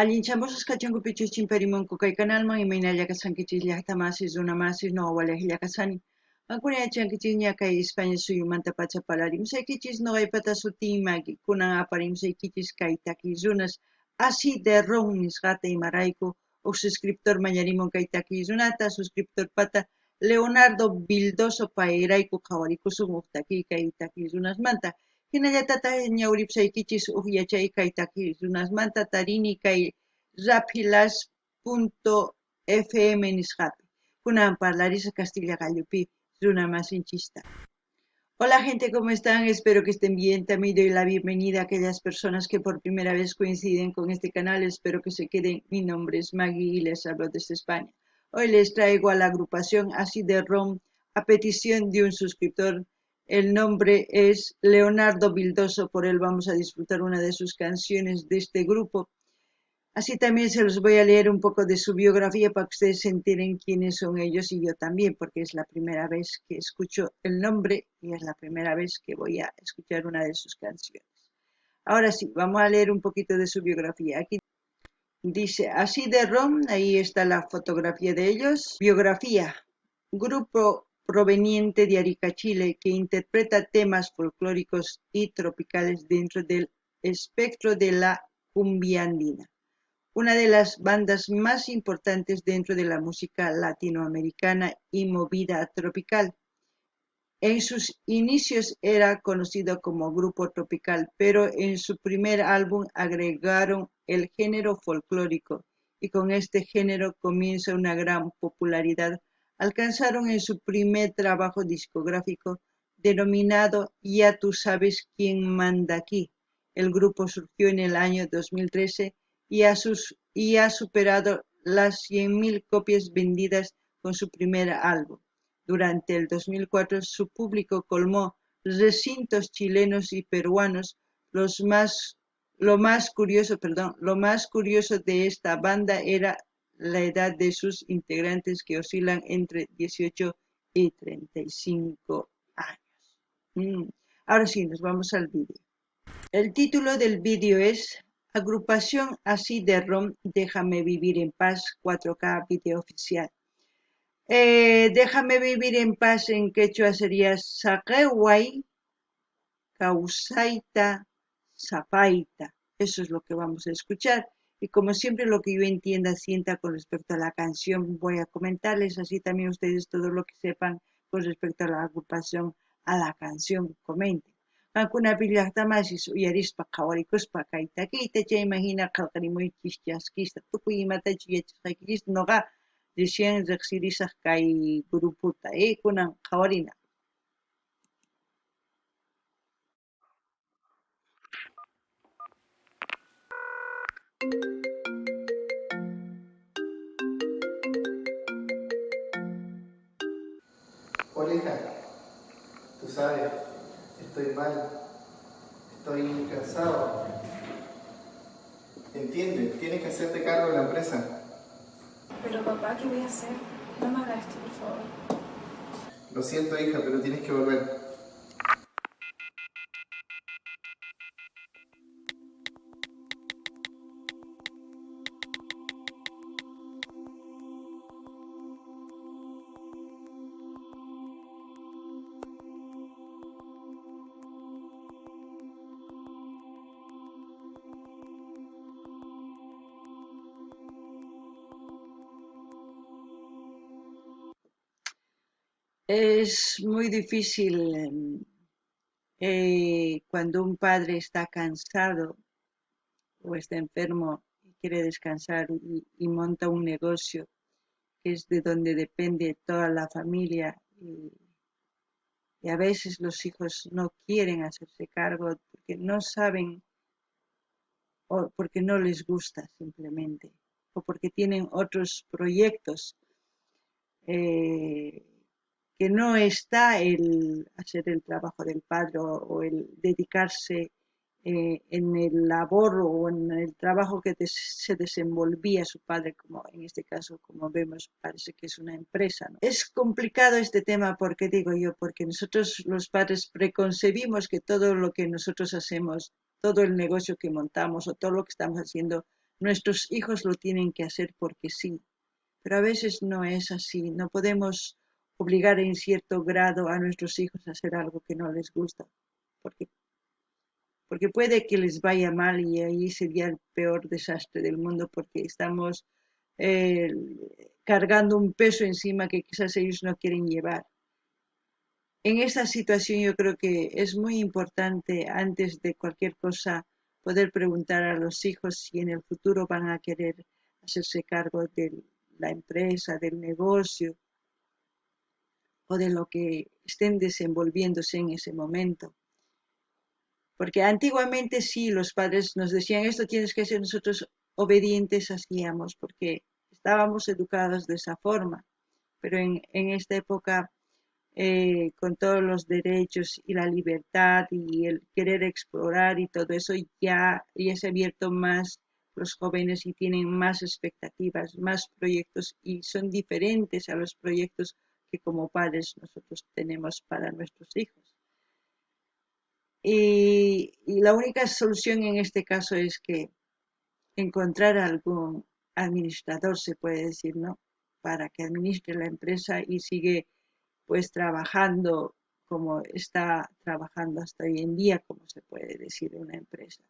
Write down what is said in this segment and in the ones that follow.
Allinchamusqas kachunku pichus chimparimunku kay kanalman imaynalla kasqankichis llaqta masis, runa masis, noqa walejlla kasani. Qankuna yachankichikña kay España suyumantapacha parlarimusaykichis, noqaypata sutiy Maggie, kunan aparimusaykichis kay takiy runas Así de Ron nisqata imarayku uj suscriptor mañarimun kay takiy runata, suscriptorpata Leonardo Vildoso payrayku qhawarikusun uj takiy kay takiy runasmanta. Hinallatataj ñawripsaykichis uj yachay kay takiy runasmanta tarini kay raphilas.fm nisqapi. Kunan parlarisaq kastilla qallupi runa masinchista. Hola gente, ¿cómo están? Espero que estén bien. También doy la bienvenida a aquellas personas que por primera vez coinciden con este canal. Espero que se queden. Mi nombre es Maggie y les hablo desde España. Hoy les traigo a la agrupación Así de Ron a petición de un suscriptor. El nombre es Leonardo Vildoso, por él vamos a disfrutar una de sus canciones de este grupo. Así también se los voy a leer un poco de su biografía para que ustedes se enteren quiénes son ellos y yo también, porque es la primera vez que escucho el nombre y es la primera vez que voy a escuchar una de sus canciones. Ahora sí, vamos a leer un poquito de su biografía. Aquí dice, Así de Ron, ahí está la fotografía de ellos. Biografía, grupo proveniente de Arica, Chile, que interpreta temas folclóricos y tropicales dentro del espectro de la cumbia andina. Una de las bandas más importantes dentro de la música latinoamericana y movida tropical. En sus inicios era conocido como Grupo Tropical, pero en su primer álbum agregaron el género folclórico y con este género comienza una gran popularidad. Alcanzaron en su primer trabajo discográfico denominado Ya tú sabes quién manda aquí. El grupo surgió en el año 2013 y ha superado las 100.000 copias vendidas con su primer álbum. Durante el 2004 su público colmó recintos chilenos y peruanos. Lo más curioso, perdón, lo más curioso de esta banda era la edad de sus integrantes, que oscilan entre 18 y 35 años. Ahora sí, nos vamos al vídeo. El título del vídeo es Agrupación Así de Ron, Déjame Vivir en Paz, 4K, video oficial. Déjame vivir en paz en quechua sería Saqeway, Causaita, Zapaita. Eso es lo que vamos a escuchar. Y como siempre lo que yo entienda, sienta con respecto a la canción, voy a comentarles, así también ustedes todo lo que sepan con respecto a la agrupación, a la canción, comenten. Qankunapi llaqtamasis uyarispa qhawarikuspa kay takiyta chayman hina qhalqarimuychis chaskista tukuy imatachus yachasqaykichis noqa recién riqsirisaq kay grupota, kunan qhawarina. Hola hija, tú sabes, estoy mal, estoy cansado. Entiende, tienes que hacerte cargo de la empresa. Pero papá, ¿qué voy a hacer? No me hagas esto, por favor. Lo siento hija, pero tienes que volver. Es muy difícil cuando un padre está cansado o está enfermo y quiere descansar y monta un negocio que es de donde depende toda la familia y a veces los hijos no quieren hacerse cargo porque no saben o porque no les gusta simplemente o porque tienen otros proyectos que no está el hacer el trabajo del padre o el dedicarse en el labor o en el trabajo que se desenvolvía su padre, como en este caso, como vemos, parece que es una empresa, ¿no? Es complicado este tema, porque digo yo, porque nosotros los padres preconcebimos que todo lo que nosotros hacemos, todo el negocio que montamos o todo lo que estamos haciendo, nuestros hijos lo tienen que hacer porque sí, pero a veces no es así, no podemos obligar en cierto grado a nuestros hijos a hacer algo que no les gusta, porque puede que les vaya mal y ahí sería el peor desastre del mundo, porque estamos cargando un peso encima que quizás ellos no quieren llevar. En esta situación yo creo que es muy importante, antes de cualquier cosa, poder preguntar a los hijos si en el futuro van a querer hacerse cargo de la empresa, del negocio o de lo que estén desenvolviéndose en ese momento. Porque antiguamente sí, los padres nos decían esto tienes que hacer, nosotros obedientes hacíamos porque estábamos educados de esa forma. Pero en esta época, con todos los derechos y la libertad y el querer explorar y todo eso, ya se ha abierto más los jóvenes y tienen más expectativas, más proyectos y son diferentes a los proyectos que como padres nosotros tenemos para nuestros hijos. Y la única solución en este caso es que encontrar algún administrador, se puede decir, ¿no?, para que administre la empresa y sigue pues trabajando como está trabajando hasta hoy en día, como se puede decir, una empresa.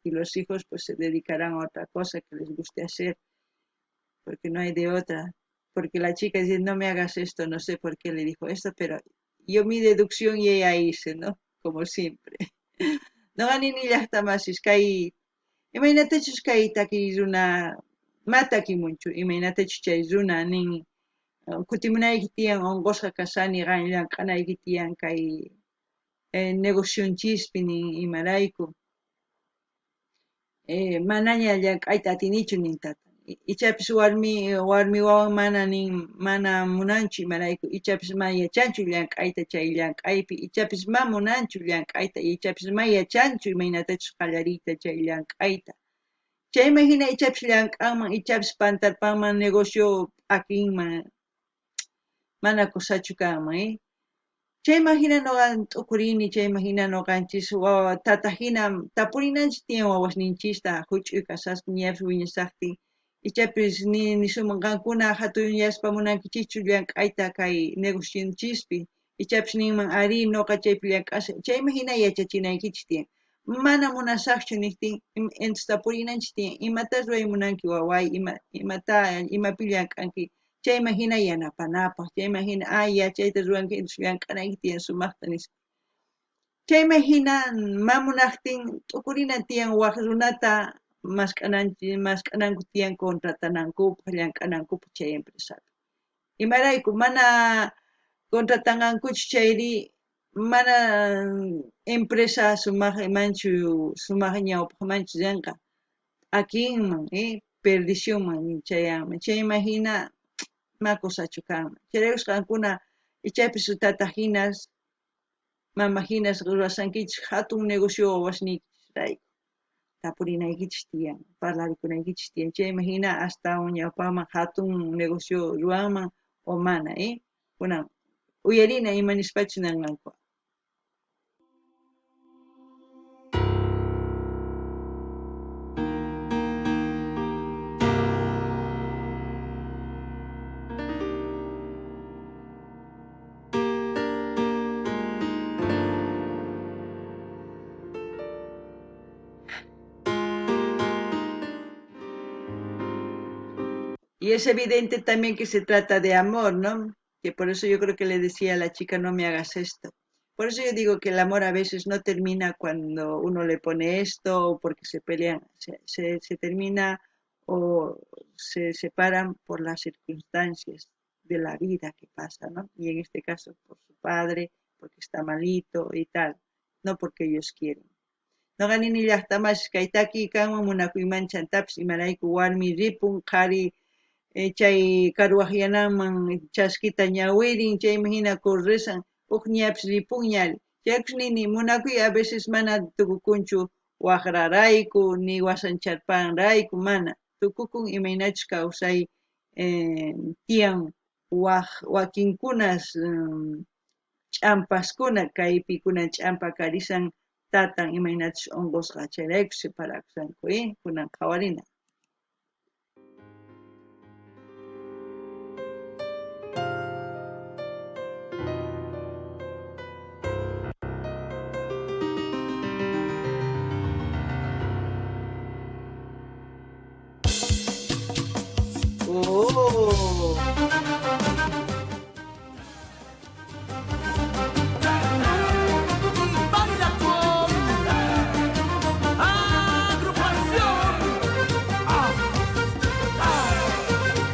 Y los hijos pues se dedicarán a otra cosa que les guste hacer, porque no hay de otra. Porque la chica dice, no me hagas esto, no sé por qué le dijo esto, pero yo mi deducción y ella hice, ¿no? Como siempre. Noqa nini llaqtamasis kay imaynatachus kay takiy runa ma takimunchu, imaynatachus chay runa nin kutimunayki tiyan unqusqa kashani qan llank'anayki tiyan kay negocionchispi nin imarayku manaña llank'ayta atinichu nin tata. Ichapis warmi wawan mana nin mana munanchu imarayku, ichapis ma yachanchu llank'ayta chay llank'aypi, ichapis ma munanchu llank'ayta, ichapis ma yachanchu imaynatachus qallariyta chay llank'ayta. Chayman hina ichapis llank'anman, ichapis pantarpanman negocio p'akinman, mana kusachu kanman, Chayman hina noqa t'ukurini, chayman hina noqanchis wawa tata hina tapurinanchis tiyan wawasninchista huch'uy kashaspa ñapis wiñashaqtin, ichapis nisuman qankuna hatunyaspa munankichischu llank'ayta kay negocionchispi, ichapis ninman arí noqa chaypi llank'asaq, chayman hina yachachinaykichis tiyan. Mana munasaqchu niqtin entonces tapurinanchis tiyan imata ruway munanki waway, imata imapi llank'anki, chayman hina yanapanapaq, chayman hina yachayta ruwanki entonces llank'anayki tiyan sumaqta nispa. Chayman hina ma munaqtin t'ukurina tiyan waq runata mask'ananku tiyan contratanankupaq, llank'anankupaq chay empresapi. Imarayku mana contratanqankuchu chayri mana empresa sumaqmanchu sumaq ñawpaqmanchu rinqa, p'akinman, perdicionman chayanman. Chayman hina ma kusachu kanman. Chayraykus qankuna ichapis tata hinas, mama hinas ruwashankichis hatun negocio wawasniykichisrayku. Tapurinaykichis tiyan, parlarikunaykichis tiyan. Chayman hina astawan ñawpaqman hatun negocio ruwanman o mana, Kunan uyarina ima nispachus ninqanku. Y es evidente también que se trata de amor, ¿no? Que por eso yo creo que le decía a la chica, no me hagas esto. Por eso yo digo que el amor a veces no termina cuando uno le pone esto o porque se pelean, se termina o se separan por las circunstancias de la vida que pasa, ¿no? Y en este caso por su padre, porque está malito y tal, no porque ellos quieren. Noqa nini llaqtamasis kay takiy kanman munakuyman chantapis imarayku warmi ripun qhari chay karuwaqyanaman chaskita ñawirin, chayman hina corresan, huk ñapis ripunñari. Chaykus nini munakuy a veces mana tukukunchu waqrarayku, ni wasancharpanrayku, mana. Tukukun imaynachus kawsay tiyan wakinkunas ch'ampaskuna, kaypi kunan ch'ampa karisan tatan imaynachus unqusqa, chayrayku separakushanku, kunan qhawarina. Oh. Baila con agrupación. Ah, ah.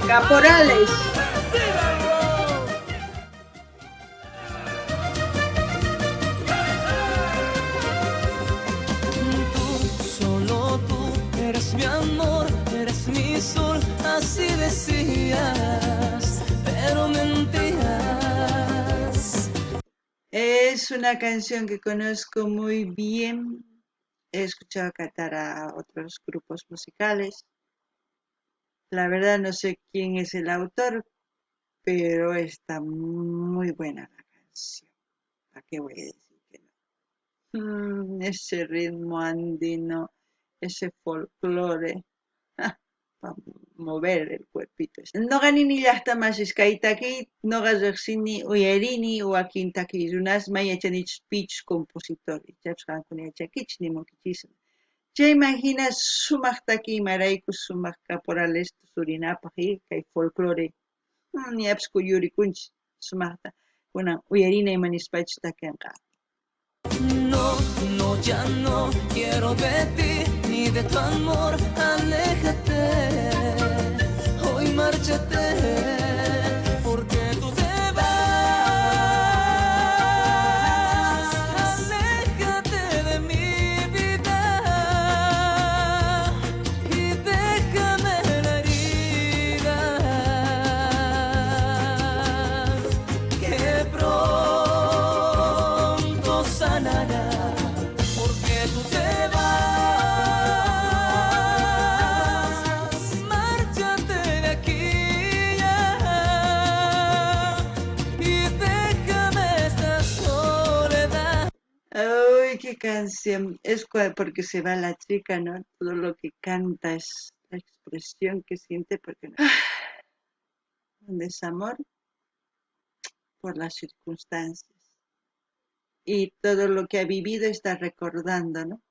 Caporales. Tú, solo tú, eres mi amor, eres mi sol, así decías, pero mentías. Es una canción que conozco muy bien. He escuchado cantar a otros grupos musicales. La verdad no sé quién es el autor, pero está muy buena la canción. ¿Para qué voy a decir que no? Ese ritmo andino, ese folclore, pa' mover el cuerpito. Noqa nini llaqta masis kay takiy noqa riqsini uyarini wakin takiy runas may yachanichus pichus compositor, ichapis qankuna yachankichis nimunkichisman. Chayman hina sumaq takiy imarayku sumaq caporales tusurinapaq kay folclore. Ñapis kuyurikunchis sumaqta. Kunan uyarina ima nispachus takinqa. No, no, ya no quiero de ti ni de tu amor, aléjate, hoy márchate, porque tú te vas, aléjate de mi vida y déjame la herida que pronto sanará, porque tú te vas, márchate de aquí ya y déjame esta soledad. Ay, qué canción. Es porque se va la chica, ¿no? Todo lo que canta es la expresión que siente porque no. Un desamor por las circunstancias. Y todo lo que ha vivido está recordando, ¿no?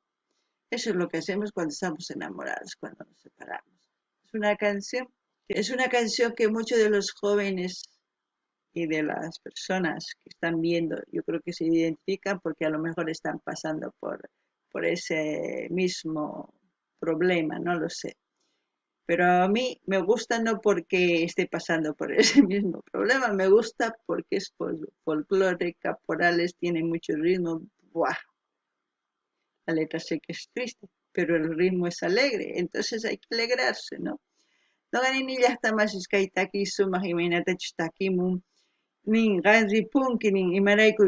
Eso es lo que hacemos cuando estamos enamorados, cuando nos separamos. Es una canción que muchos de los jóvenes y de las personas que están viendo, yo creo que se identifican porque a lo mejor están pasando por ese mismo problema, no lo sé. Pero a mí me gusta no porque esté pasando por ese mismo problema, me gusta porque es folclore, caporales, tiene mucho ritmo. ¡Buah! La letra sé que es triste, pero el ritmo es alegre, entonces hay que alegrarse, ¿no? Noqa nini llaqta masis kay takiy sumaq imaynatachus takimun, nin qan ripunki, nin imarayku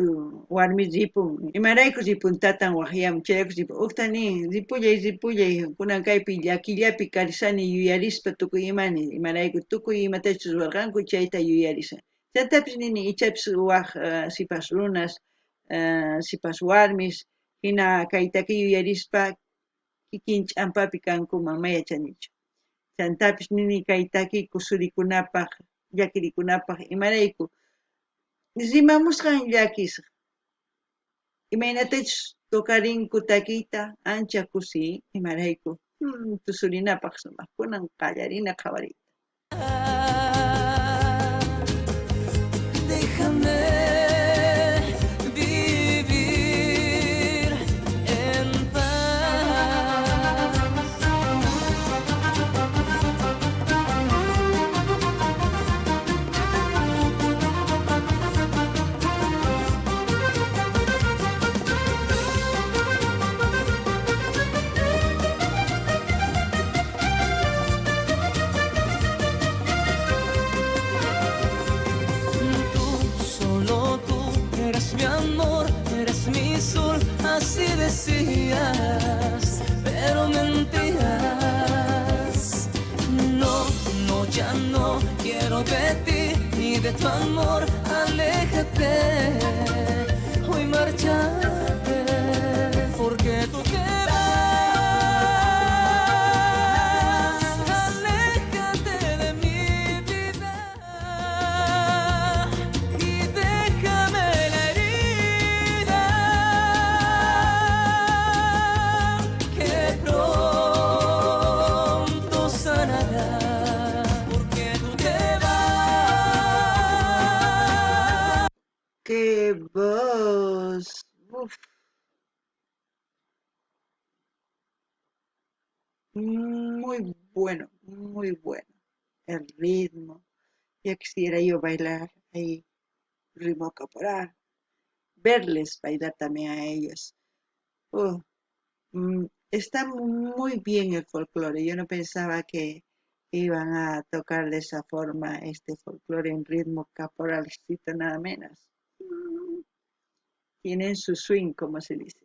warmi ripun, imarayku ripun tatan waqyamun, chayrayku ripun. Ujta nin ripullay, ripullay, kunan kaypi llakillapi karisani yuyarispa tukuy imani, imarayku tukuy imatachus ruwarqanku chayta yuyarisani. Chantapis nini ichapis waj sipas runas, sipas warmis, hina kay takiy yuyarispa kikin ch'ampapi kankuman, may yachanichu. Chantapis nini kay takiy kusurikunapaq, llakirikunapaq, imarayku rimamusqan llakisqa. Imaynatachus tocarinku takiyta ancha kusi, imarayku tusurinapaq sumaq kunan qallarina qhawariyta. Déjame vivir en paz. Tú, solo tú, eres mi amor, eres mi sol, así decías, pero mentías. No, no, ya no quiero de ti ni de tu amor, aléjate, hoy márchate, porque tú te vas, aléjate de mi vida y déjame la herida que pronto sanará, porque Muy bueno, muy bueno. El ritmo. Ya quisiera yo bailar ahí, ritmo caporal. Verles bailar también a ellos. Oh, está muy bien el folclore. Yo no pensaba que iban a tocar de esa forma este folclore en ritmo caporalcito, nada menos. Tienen su swing, como se dice.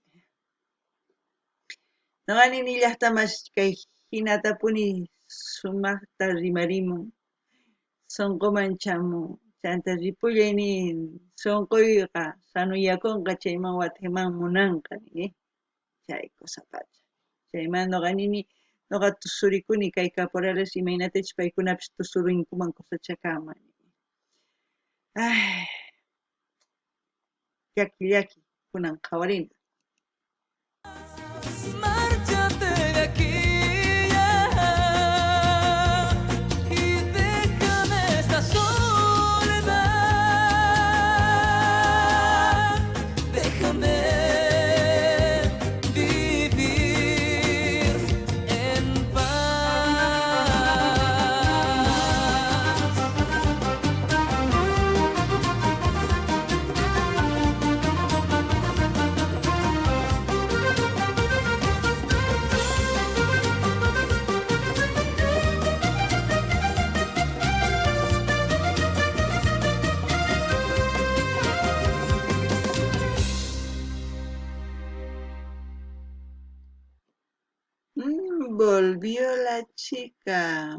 Noqani nillajtamas kay hinatapuni sumajta rimarimun, sonqoman chamun, chanta ripullay nin, sonqoyqa sanuyakunqa chayman watejman munanqa nini, chay cosa pacha. Chayman noqa nini, noqa tusurikuni kay caporales imaynatachus paykunapis tusurinkuman cosachakanman. Ay, llaki llaki, kunan qhawarina. Márchate de aquí ya y déjame esta soledad. Déjame vivir en paz. Volvió la chica.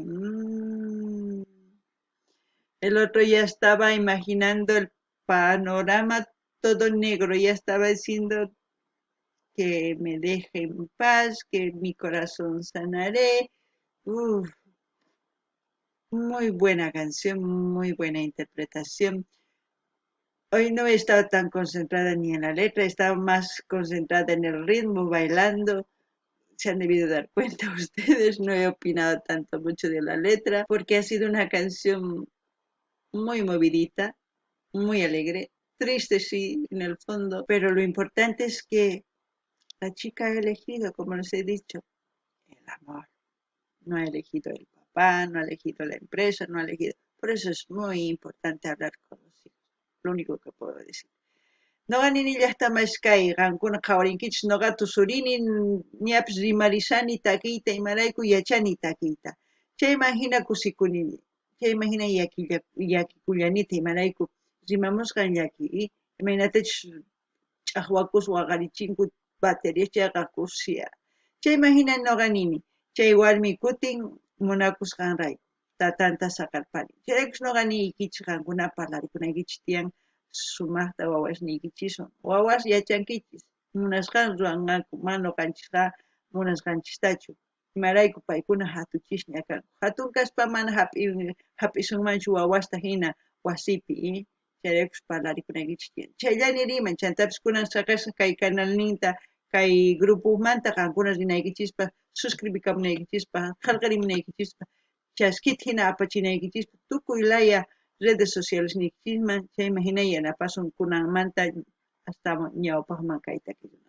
El otro ya estaba imaginando el panorama todo negro, ya estaba diciendo que me deje en paz, que mi corazón sanaré. Uf, muy buena canción, muy buena interpretación. Hoy no he estado tan concentrada ni en la letra, he estado más concentrada en el ritmo, bailando. Se han debido dar cuenta ustedes, no he opinado tanto mucho de la letra, porque ha sido una canción muy movidita, muy alegre, triste sí, en el fondo, pero lo importante es que la chica ha elegido, como les he dicho, el amor. No ha elegido el papá, no ha elegido la empresa, no ha elegido... Por eso es muy importante hablar con los hijos, lo único que puedo decir. Noqa nini llajtamas kay, qankuna qhawarinkichis, noqa tusurini, ñapis rimarisani takiyta, imarayku yachani takiyta. Chayman hina kusikuni, chayman hina llakikullanita, imarayku rimamusqan llaki, imaynatachus ch'ajwakus waqarichinku batería chayqa kusia. Chayman hina noqa nini, chay warmi kutin munakusqanrayku, tatanta saqarpani. Chayraykus noqa niykichis qankuna parlarikunaykichis tiyan sumajta wawasniykichiswan. Wawas yachankichis, munasqan ruwanqanku, mana noqanchisqa munasqanchistachu. Imarayku paykuna hatuchisña kanku. Hatun kaspa mana hap'isunmanchu wawasta hina wasipi, Chayraykus parlarikunaykichis tiyan. Chayllani riman, chantapis kunan saqesqa kay canalninta, kay grupumanta qankuna rinaykichispaj, suscribikamunaykichispaj, qhelqarimunaykichispaj, chaskita hina apachinaykichispaj, tukuy laya redes sociales niykichisman, chayman hina yanapasun kunanmanta hasta ñawpajman kay takikunasta.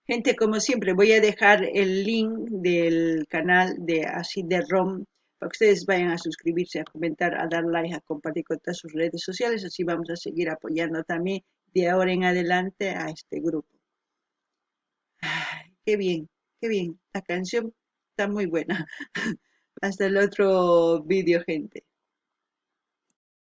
Gente, como siempre, voy a dejar el link del canal de Así de Rom para que ustedes vayan a suscribirse, a comentar, a dar like, a compartir con todas sus redes sociales. Así vamos a seguir apoyando también de ahora en adelante a este grupo. Ay, qué bien, qué bien. La canción está muy buena. Hasta el otro vídeo, gente.